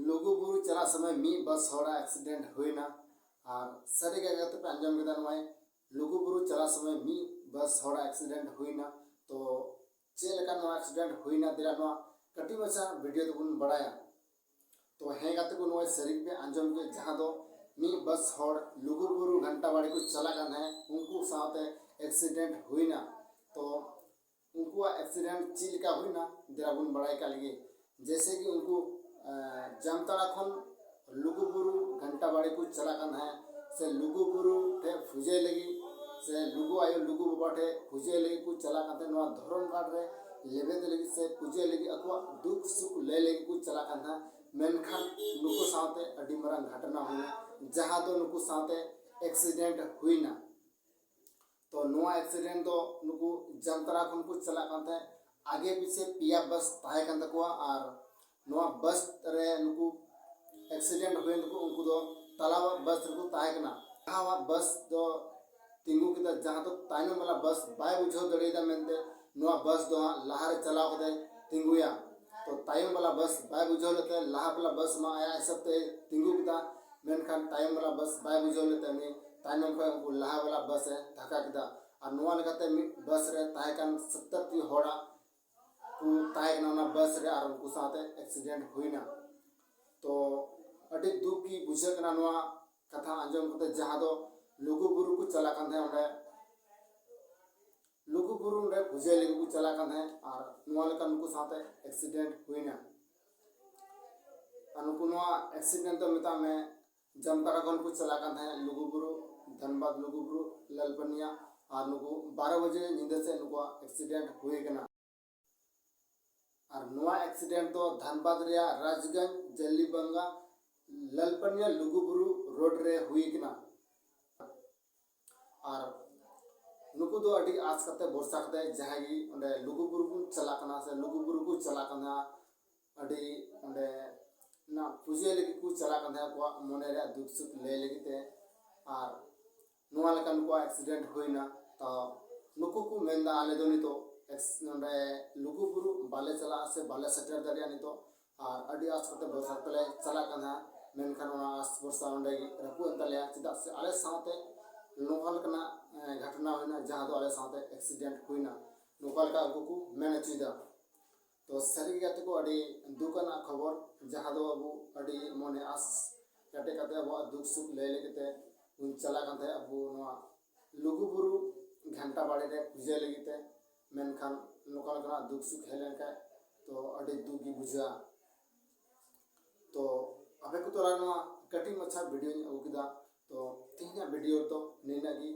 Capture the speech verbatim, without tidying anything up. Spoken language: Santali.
ᱞᱩᱜᱩᱵᱩᱨᱩ ᱪᱟᱞᱟᱜ ᱥᱚᱢᱚᱭ ᱢᱤᱫ ᱵᱟᱥ ᱦᱚᱲᱟᱜ ᱮᱠᱥᱤᱰᱮᱱᱴ ᱦᱩᱭᱱᱟ᱾ ᱟᱨ ᱥᱟᱹᱨᱤ ᱜᱮ ᱜᱟᱛᱮ ᱯᱮ ᱟᱸᱡᱚᱢ ᱠᱮᱫᱟ, ᱱᱚᱜᱼᱚᱭ ᱞᱩᱜᱩᱵᱩᱨᱩ ᱪᱟᱞᱟᱜ ᱥᱚᱢᱚᱭ ᱢᱤᱫ ᱵᱟᱥ ᱦᱚᱲᱟᱜ ᱮᱠᱥᱤᱰᱮᱱᱴ ᱦᱩᱭᱱᱟ᱾ ᱛᱚ ᱪᱮᱫ ᱞᱮᱠᱟ ᱱᱚᱣᱟ ᱮᱠᱥᱤᱰᱮᱱᱴ ᱦᱩᱭᱱᱟ, ᱫᱮᱞᱟ ᱱᱚᱣᱟ ᱠᱟᱹᱴᱤᱡ ᱢᱟᱪᱷᱟ ᱵᱷᱤᱰᱤᱭᱳ ᱛᱮᱵᱚᱱ ᱵᱟᱲᱟᱭᱟ᱾ ᱛᱚ ᱦᱮᱸ ᱜᱟᱛᱮ ᱠᱚ, ᱱᱚᱜᱼᱚᱭ ᱥᱟᱹᱨᱤ ᱜᱮ ᱟᱸᱡᱚᱢ ᱯᱮ, ᱡᱟᱦᱟᱸ ᱫᱚ ᱢᱤᱫ ᱵᱟᱥ ᱦᱚᱲ ᱞᱩᱜᱩᱵᱩᱨᱩ ᱜᱷᱟᱱᱴᱟ ᱵᱟᱲᱮ ᱠᱚ ᱪᱟᱞᱟᱜ ᱠᱟᱱ ᱛᱟᱦᱮᱸᱫ, ᱩᱱᱠᱩ ᱥᱟᱶᱛᱮ ᱮᱠᱥᱤᱰᱮᱱᱴ ᱦᱩᱭᱱᱟ᱾ ᱛᱚ ᱩᱱᱠᱩᱣᱟᱜ ᱮᱠᱥᱤᱰᱮᱱᱴ ᱪᱮᱫ ᱞᱮᱠᱟ ᱦᱩᱭᱱᱟ, ᱫᱮᱞᱟ ᱵᱚᱱ ᱵᱟᱲᱟᱭ ᱠᱟᱜ ᱞᱮᱜᱮ᱾ ᱡᱮᱭᱥᱮ ᱠᱤ ᱩᱱᱠᱩ, ᱟᱸ, ᱡᱟᱢᱛᱟᱲᱟ ᱠᱷᱚᱱ ᱞᱩᱜᱩᱵᱩᱨᱩ ᱜᱷᱟᱱᱴᱟ ᱵᱟᱲᱮ ᱠᱚ ᱪᱟᱞᱟᱜ ᱠᱟᱱ ᱛᱟᱦᱮᱸᱫ, ᱥᱮ ᱞᱩᱜᱩᱵᱩᱨᱩ ᱴᱷᱮᱡ ᱯᱩᱡᱟᱹᱭ ᱞᱟᱹᱜᱤᱫ, ᱥᱮ ᱞᱩᱜᱩ ᱟᱭᱳ ᱞᱩᱜᱩ ᱵᱟᱵᱟ ᱴᱷᱮᱡ ᱯᱩᱡᱟᱹᱭ ᱞᱟᱹᱜᱤᱫ ᱠᱚ ᱪᱟᱞᱟᱜ ᱠᱟᱱ ᱛᱟᱦᱮᱸᱫ, ᱱᱚᱣᱟ ᱫᱷᱚᱨᱚᱢ ᱜᱟᱲ ᱨᱮ ᱞᱮᱵᱮᱫ ᱞᱟᱹᱜᱤᱫ ᱥᱮ ᱯᱩᱡᱟᱹᱭ ᱞᱟᱹᱜᱤᱫ, ᱟᱠᱚᱣᱟᱜ ᱫᱩᱠ ᱥᱩᱠ ᱞᱟᱹᱭ ᱞᱟᱹᱜᱤᱫ ᱠᱚ ᱪᱟᱞᱟᱜ ᱠᱟᱱ ᱛᱟᱦᱮᱸᱫ᱾ ᱢᱮᱱᱠᱷᱟᱱ ᱱᱩᱠᱩ ᱥᱟᱶᱛᱮ ᱟᱹᱰᱤ ᱢᱟᱨᱟᱝ ᱜᱷᱚᱴᱚᱱᱟ ᱦᱩᱭᱱᱟ, ᱡᱟᱦᱟᱸ ᱫᱚ ᱱᱩᱠᱩ ᱥᱟᱶᱛᱮ ᱮᱠᱥᱤᱰᱮᱱᱴ ᱦᱩᱭᱱᱟ᱾ ᱛᱚ ᱱᱚᱣᱟ ᱮᱠᱥᱤᱰᱮᱱᱴ ᱫᱚ ᱱᱩᱠᱩ ᱡᱟᱢᱛᱟᱲᱟ ᱠᱷᱚᱱ ᱠᱚ ᱪᱟᱞᱟᱜ ᱠᱟᱱ ᱛᱟᱦᱮᱸᱫ, ᱟᱜᱮ ᱯᱤᱪᱷᱮ ᱯᱮᱭᱟ ᱵᱟᱥ ᱛᱟᱦᱮᱸ ᱠᱟᱱ ᱛᱟᱠᱚᱣᱟ᱾ ᱟᱨ ᱱᱚᱣᱟ ᱵᱟᱥ ᱨᱮ ᱱᱩᱠᱩ ᱮᱠᱥᱤᱰᱮᱱᱴ ᱦᱩᱭᱮᱱ ᱛᱟᱠᱚ, ᱩᱱᱠᱩ ᱫᱚ ᱛᱟᱞᱟᱣᱟᱜ ᱵᱟᱥ ᱨᱮᱠᱚ ᱛᱟᱦᱮᱸ ᱠᱟᱱᱟ᱾ ᱞᱟᱦᱟᱣᱟᱜ ᱵᱟᱥ ᱫᱚ ᱛᱤᱸᱜᱩ ᱠᱮᱫᱟ, ᱡᱟᱦᱟᱸ ᱫᱚ ᱛᱟᱭᱱᱚᱢ ᱵᱟᱞᱟ ᱵᱟᱥ ᱵᱟᱭ ᱵᱩᱡᱷᱟᱹᱣ ᱫᱟᱲᱮᱭᱟᱫᱟ ᱢᱮᱱᱛᱮ ᱱᱚᱣᱟ ᱵᱟᱥ ᱫᱚ ᱦᱟᱸᱜ ᱞᱟᱦᱟᱨᱮ ᱪᱟᱞᱟᱣ ᱠᱟᱛᱮ ᱛᱤᱸᱜᱩᱭᱟ᱾ ᱛᱚ ᱛᱟᱭᱚᱢ ᱵᱟᱞᱟ ᱵᱟᱥ ᱵᱟᱭ ᱵᱩᱡᱷᱟᱹᱣ ᱞᱮᱫ ᱛᱮ ᱞᱟᱦᱟ ᱵᱟᱞᱟ ᱵᱟᱥ ᱢᱟ ᱟᱭᱟᱜ ᱦᱤᱥᱟᱹᱵ ᱛᱮ ᱛᱤᱸᱜᱩ ᱠᱮᱫᱟ, ᱢᱮᱱᱠᱷᱟᱱ ᱛᱟᱭᱚᱢ ᱵᱟᱞᱟ ᱵᱟᱥ ᱵᱟᱭ ᱵᱩᱡᱷᱟᱹᱣ ᱞᱮᱫ ᱛᱮ ᱩᱱᱤ ᱛᱟᱭᱱᱚᱢ ᱠᱷᱚᱱ ᱩᱱᱠᱩ ᱞᱟᱦᱟ ᱵᱟᱞᱟ ᱵᱟᱥ ᱮ ᱫᱷᱟᱠᱟ ᱠᱮᱫᱟ᱾ ᱟᱨ ᱱᱚᱣᱟ ᱞᱮᱠᱟᱛᱮ ᱢᱤᱫ ᱵᱟᱥ ᱨᱮ ᱛᱟᱦᱮᱸ ᱠᱟᱱ ᱥᱚᱛᱛᱚᱨ ᱴᱤ ᱦᱚᱲᱟᱜ ᱠᱚ ᱛᱟᱦᱮᱸ ᱠᱟᱱᱟ ᱚᱱᱟ ᱵᱟᱥ ᱨᱮ, ᱟᱨ ᱩᱱᱠᱩ ᱥᱟᱶᱛᱮ ᱮᱠᱥᱤᱰᱮᱱᱴ ᱦᱩᱭᱱᱟ᱾ ᱛᱚ ᱟᱹᱰᱤ ᱫᱩᱠ ᱜᱮ ᱵᱩᱡᱷᱟᱹᱜ ᱠᱟᱱᱟ ᱱᱚᱣᱟ ᱠᱟᱛᱷᱟ ᱟᱸᱡᱚᱢ ᱠᱟᱛᱮ, ᱡᱟᱦᱟᱸ ᱫᱚ ᱞᱩᱜᱩ ᱵᱩᱨᱩ ᱠᱚ ᱪᱟᱞᱟᱜ ᱠᱟᱱ ᱛᱟᱦᱮᱸᱫ, ᱚᱸᱰᱮ ᱞᱩᱜᱩ ᱵᱩᱨᱩ ᱚᱸᱰᱮ ᱯᱩᱡᱟᱹ ᱞᱟᱹᱜᱤᱫ ᱠᱚ ᱪᱟᱞᱟᱜ ᱠᱟᱱ ᱛᱟᱦᱮᱸᱫ, ᱟᱨ ᱱᱚᱣᱟ ᱞᱮᱠᱟ ᱱᱩᱠᱩ ᱥᱟᱶᱛᱮ ᱮᱠᱥᱤᱰᱮᱱᱴ ᱦᱩᱭᱱᱟ᱾ ᱟᱨ ᱱᱩᱠᱩ ᱱᱚᱣᱟ ᱮᱠᱥᱤᱰᱮᱱᱴ ᱫᱚ ᱢᱮᱛᱟᱜ ᱢᱮ ᱡᱟᱢᱛᱟᱲᱟ ᱠᱷᱚᱱ ᱠᱚ ᱪᱟᱞᱟᱜ ᱠᱟᱱ ᱛᱟᱦᱮᱸᱫ ᱞᱩᱜᱩ ᱵᱩᱨᱩ, ᱫᱷᱟᱱᱵᱟᱫᱽ ᱞᱩᱜᱩ ᱵᱩᱨᱩ ᱞᱟᱞᱯᱟᱹᱱᱤᱭᱟ, ᱟᱨ ᱱᱩᱠᱩ ᱵᱟᱨᱚ ᱵᱟᱡᱮ ᱧᱤᱫᱟᱹ ᱥᱮᱫ ᱱᱩᱠᱩᱣᱟᱜ ᱮᱠᱥᱤᱰᱮᱱᱴ ᱦᱩᱭ ᱠᱟᱱᱟ᱾ ᱟᱨ ᱱᱚᱣᱟ ᱮᱠᱥᱤᱰᱮᱱᱴ ᱫᱚ ᱫᱷᱟᱱᱵᱟᱫᱽ ᱨᱮᱭᱟᱜ ᱨᱟᱡᱽᱜᱚᱸᱡᱽ ᱡᱟᱞᱤᱵᱟᱝᱜᱟ ᱞᱟᱞᱯᱟᱹᱱᱤᱭᱟ ᱞᱩᱜᱩ ᱵᱩᱨᱩ ᱨᱳᱰ ᱨᱮ ᱦᱩᱭ ᱠᱟᱱᱟ᱾ ᱟᱨ ᱱᱩᱠᱩ ᱫᱚ ᱟᱹᱰᱤ ᱟᱸᱥ ᱠᱟᱛᱮ ᱵᱷᱚᱨᱥᱟ ᱠᱟᱛᱮ ᱡᱟᱦᱟᱸᱭ ᱜᱮ ᱚᱸᱰᱮ ᱞᱩᱜᱩ ᱵᱩᱨᱩ ᱠᱚ ᱪᱟᱞᱟᱜ ᱠᱟᱱᱟ ᱥᱮ ᱞᱩᱜᱩ ᱵᱩᱨᱩ ᱠᱚ ᱪᱟᱞᱟᱜ ᱠᱟᱱᱟ, ᱟᱹᱰᱤ ᱚᱸᱰᱮ ᱚᱱᱟ ᱯᱩᱡᱟᱹ ᱞᱟᱹᱜᱤᱫ ᱠᱚ ᱪᱟᱞᱟᱜ ᱠᱟᱱ ᱛᱟᱦᱮᱸᱫ ᱟᱠᱚᱣᱟᱜ ᱢᱚᱱᱮ ᱨᱮᱭᱟᱜ ᱫᱩᱠ ᱥᱩᱠ ᱞᱟᱹᱭ ᱞᱟᱹᱜᱤᱫ ᱛᱮ᱾ ᱟᱨ ᱱᱚᱣᱟ ᱞᱮᱠᱟ ᱱᱩᱠᱩᱣᱟᱜ ᱮᱠᱥᱤᱰᱮᱱᱴ ᱦᱩᱭᱱᱟ᱾ ᱛᱚ ᱱᱩᱠᱩ ᱠᱚ ᱢᱮᱱᱫᱟ, ᱟᱞᱮ ᱫᱚ ᱱᱤᱛᱚᱜ ᱮᱠᱥ-, ᱱᱚᱰᱮ ᱞᱩᱜᱩ ᱵᱩᱨᱩ ᱵᱟᱞᱮ ᱪᱟᱞᱟᱜᱼᱟ ᱥᱮ ᱵᱟᱞᱮ ᱥᱮᱴᱮᱨ ᱫᱟᱲᱮᱭᱟᱜᱼᱟ ᱱᱤᱛᱚᱜ᱾ ᱟᱨ ᱟᱹᱰᱤ ᱟᱸᱥ ᱠᱟᱛᱮ ᱵᱷᱚᱨᱥᱟ ᱛᱮᱞᱮ ᱪᱟᱞᱟᱜ ᱠᱟᱱ ᱛᱟᱦᱮᱸᱫ, ᱢᱮᱱᱠᱷᱟᱱ ᱚᱱᱟ ᱟᱸᱥ ᱵᱷᱚᱨᱥᱟ ᱚᱸᱰᱮ ᱜᱮ ᱨᱟᱹᱯᱩᱫ ᱮᱱ ᱛᱟᱞᱮᱭᱟ᱾ ᱪᱮᱫᱟᱜ ᱥᱮ ᱟᱞᱮ ᱥᱟᱶᱛᱮ ᱱᱚᱝᱠᱟ ᱞᱮᱠᱟᱱᱟᱜ ᱜᱷᱚᱴᱚᱱᱟ ᱦᱩᱭᱱᱟ, ᱡᱟᱦᱟᱸ ᱫᱚ ᱟᱞᱮ ᱥᱟᱶᱛᱮ ᱮᱠᱥᱤᱰᱮᱱᱴ ᱦᱩᱭᱱᱟ, ᱱᱚᱝᱠᱟ ᱞᱮᱠᱟ ᱩᱱᱠᱩ ᱠᱚ ᱢᱮᱱ ᱦᱚᱪᱚᱭᱮᱫᱟ᱾ ᱛᱚ ᱥᱟᱹᱨᱤ ᱜᱮ ᱜᱟᱛᱮ ᱠᱚ, ᱟᱹᱰᱤ ᱫᱩᱠ ᱟᱱᱟᱜ ᱠᱷᱚᱵᱚᱨ, ᱡᱟᱦᱟᱸ ᱫᱚ ᱟᱵᱚ ᱟᱹᱰᱤ ᱢᱚᱱᱮ ᱟᱸᱥ ᱠᱮᱴᱮᱡ ᱠᱟᱛᱮ ᱟᱵᱚᱣᱟᱜ ᱫᱩᱠ ᱥᱩᱠ ᱞᱟᱹᱭ ᱞᱟᱹᱜᱤᱫ ᱛᱮ ᱵᱚᱱ ᱪᱟᱞᱟᱜ ᱠᱟᱱ ᱛᱟᱦᱮᱸᱫ ᱟᱵᱚ ᱱᱚᱣᱟ ᱞᱩᱜᱩᱵᱩᱨᱩ ᱜᱷᱟᱱᱴᱟ ᱵᱟᱲᱮ ᱨᱮ ᱯᱩᱡᱟᱹ ᱞᱟᱹᱜᱤᱫ ᱛᱮ᱾ ᱢᱮᱱᱠᱷᱟᱱ ᱱᱚᱝᱠᱟ ᱞᱮᱠᱟᱱᱟᱜ ᱫᱩᱠ ᱥᱩᱠ ᱦᱮᱡ ᱞᱮᱱᱠᱷᱟᱱ ᱛᱚ ᱟᱹᱰᱤ ᱫᱩᱠ ᱜᱮ ᱵᱩᱡᱷᱟᱹᱜᱼᱟ᱾ ᱛᱚ ᱟᱯᱮ ᱠᱚ ᱛᱟᱞᱟ ᱱᱚᱣᱟ ᱠᱟᱹᱴᱤᱡ ᱢᱟᱪᱷᱟ ᱵᱷᱤᱰᱤᱭᱳᱧ ᱟᱹᱜᱩ ᱠᱮᱫᱟ᱾ ᱛᱚ ᱛᱮᱦᱮᱧᱟᱜ ᱵᱷᱤᱰᱤᱭᱳ ᱫᱚ ᱱᱤᱱᱟᱹᱜ ᱜᱮ᱾